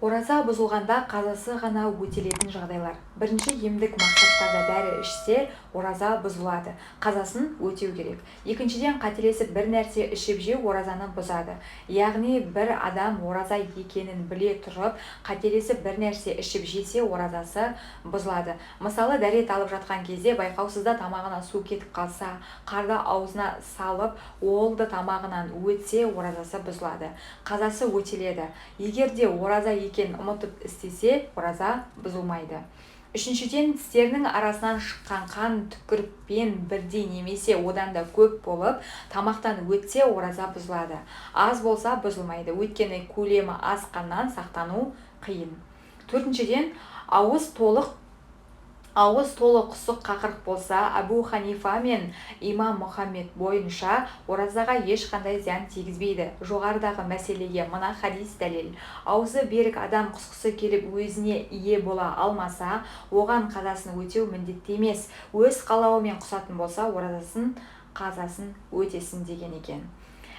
Ораза бұзылғанда қазасы ғана өтелетін жағдайлар. Бірінші, емдік мақсаттарда дәрі ішсе, ораза бұзылады, қазасын өтеу керек. Екіншіден, қателесіп бір нәрсе ішіп жеу оразаны бұзады. Яғни бір адам ораза екенін біле тұрып, қателесіп бір нәрсе ішіп жесе, оразасы бұзылады. Мысалы, дәрет алып жатқан кезде байқаусызда тамағына су кетіп қалса, қарды аузына салып, ол да тамағынан өтсе, оразасы бұзылады, қазасы өтеледі. Егер де ораза екенін ұмытып істесе, ораза бұзылмайды. Үшіншіден, тістерінің арасынан шыққан қан түкірікпен бірдей немесе одан да көп болып, тамақтан өтсе, ораза бұзылады. Аз болса, бұзылмайды, өйткені көлемі аз қаннан сақтану қиын. Төртіншіден, ауыз толы құсық, қақырық болса, Әбу Ханифа мен имам Мұхаммед бойынша, оразаға ешқандай зиян тигізбейді. Жоғарыдағы мәселеге мына хадис дәлел: Аузы берік адам құсқысы келіп, өзіне ие бола алмаса, оған қазасын өтеу міндетті емес. Өз қалауымен құсатын болса, оразасын қазасын өтесін, деген екен.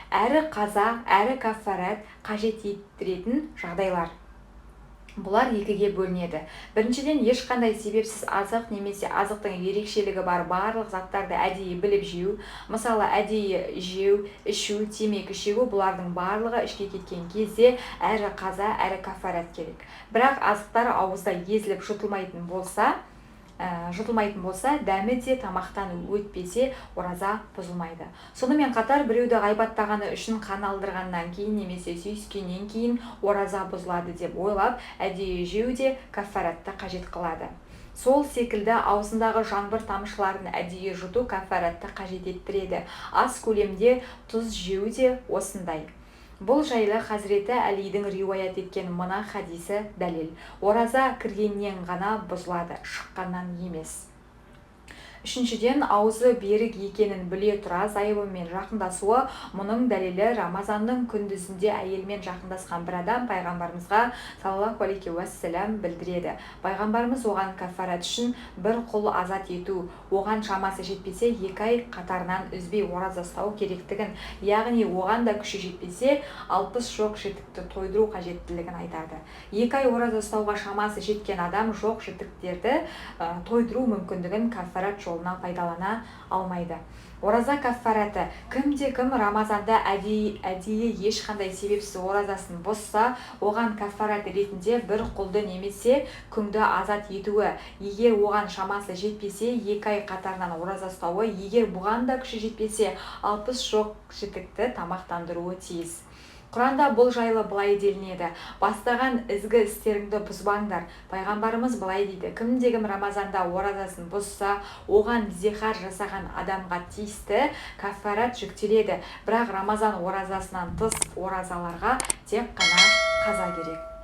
Әрі қаза, әрі каффарат қажет еттіретін жағдайлар. Бұлар екіге бөлінеді. Біріншіден, ешқандай себепсіз азық немесе азықтың ерекшелігі бар барлық заттарды әдейі біліп жеу. Мысалы, әдейі жеу, ішу, темекі шегу. Бұлардың барлығы ішке кеткен кезде әрі қаза, әрі каффарат керек. Бірақ азықтар ауызда езіліп жұтылмайтын болса, дәмі де тамақтан өтпесе, ораза бұзылмайды. Сонымен қатар, біреуді ғайбаттағаны үшін қан алдырғаннан кейін немесе сүйіскеннен кейін ораза бұзылады деп ойлап, әдейі жеу де каффаратты қажет қылады. Сол секілді аузындағы жаңбыр тамшыларын әдейі жұту каффаратты қажет еттіреді. Аз көлемде тұз жеу де осындай. Бұл жайлы хазіреті Әлидің риуаят еткен мына хадисі дәлел: Ораза кіргеннен ғана бұзылады, шыққаннан емес. Үшіншіден, аузы берік екенін біле тұра зайыбымен жақындасуы. Мұның дәлелі: Рамазанның күндізінде әйелімен жақындасқан бір адам пайғамбарымызға, саллаллаху алейхи уассалам, білдіреді. Пайғамбарымыз оған каффарат үшін бір құл азат ету, оған шамасы жетпесе, 2 ай қатарынан үзбей ораза ұстау керектігін, яғни оған да күші жетпесе, 60 жоқ жітікті тойдыру қажеттілігін айтады. 2 ай ораза ұстауға шамасы жеткен адам жоқ жітіктерді тойдыру мүмкіндігін каффарат жолына пайдалана алмайды. Ораза каффараты. Кімде кім Рамазанда әдейі ешқандай себепсіз оразасын бұзса, оған каффарат ретінде бір құлды немесе күңді азат етуі, егер оған шамасы жетпесе, 2 ай қатарынан ораза ұстауы, егер бұған да күші жетпесе, 60 жоқ жітікті тамақтандыруы тиіс. Құранда бұл жайлы былай делінеді: «Бастаған ізгі істеріңді бұзбаңдар». Пайғамбарымыз былай дейді: Кімде кім Рамазанда оразасын бұзса, оған зихар жасаған адамға тиісті каффарат жүктеледі. Бірақ Рамазан оразасынан тыс оразаларға тек қана қаза керек.